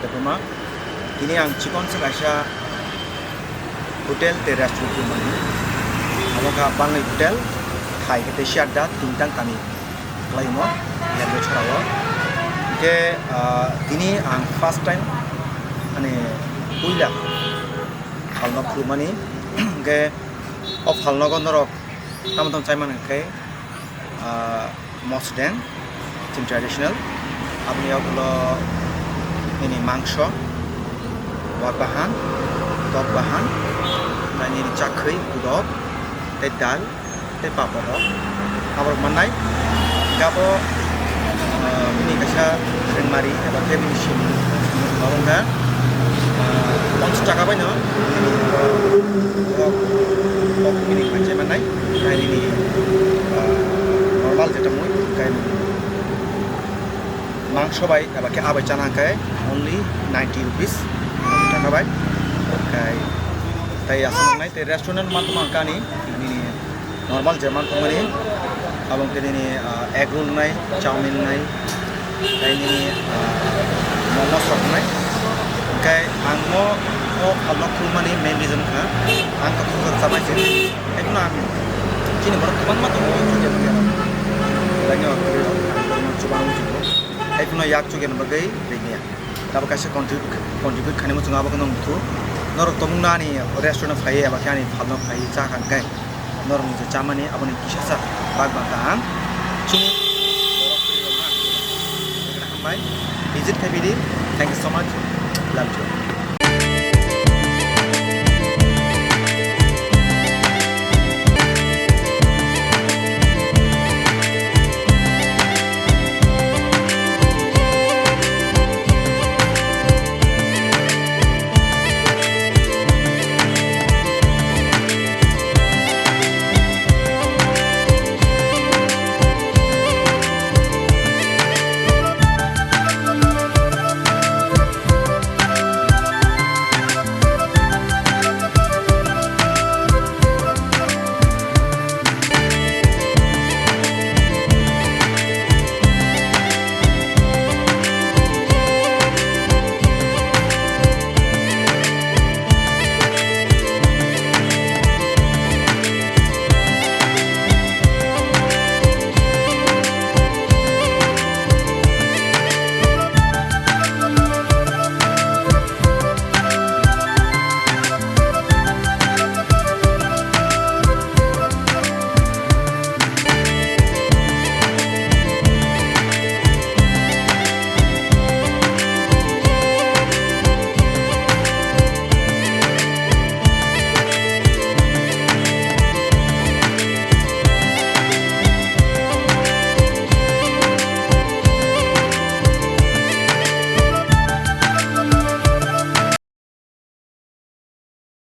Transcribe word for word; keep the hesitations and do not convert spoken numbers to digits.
Debbarma, tini ang chikon se kaisa hotel tei restaurant khulmani. Abo kha Banglai Hotel, Thai khe tei Siarda, Tingtang kami kwlaimo, Yambo chhorao. Hwnkhe, ah, tini ang first time, mane, puila phalno khulmani. Hwnkhe o phalnogo norok tamo tamo chaimani hwnkhe, ah, mosdeng, chini traditional. Aboni yagulo nini mangso, wak bahan, tok bahan, tei nini chakhwi, kudok, tei dal, tei papor rok. Aborok mannai. Gabo, ah, bini kaisa rengmari eba khe bini sim, abo wngkha, ah, ponchash taka baino, ah, wak, wak bini manjai mannai. Tei nini, ah, normal jeta mui, tei mangso bai eba khe abai chana hwnkhe only ninety rupees, ninety taka bai. Hwnkhe tei aswk wngnai tei restaurant ma tongma hwnkhe ani nini normal je man tongmani, abo hwnkhe nini, ah, egg roll wngnai, chowmin wngnai, tei nini, ah, momo sok wngnai. Hwnkhe ang mo o phalno khulmani main reason wngkha ang khe khoroksa chamai se. Haiphano ang chini borok kwbangma tongo, chukya bagwi rok. Belai no kwrwi rok, ang borokno chuba wngwi tongo. Haiphano yak chukya bagwi ringya. Tabuk kaisa contribute, contribute khainai muchungo abo kheno wngthu. Norok tongmungno ani restaurant phaiwi eba khe ani phalno phaiwi cha kha hwnkhe norokni je chamani aboni kisasa bag bangkha ang chini borok kwrwi rokno ang hambai. Visit khaibidi. Thank you so much. Love you.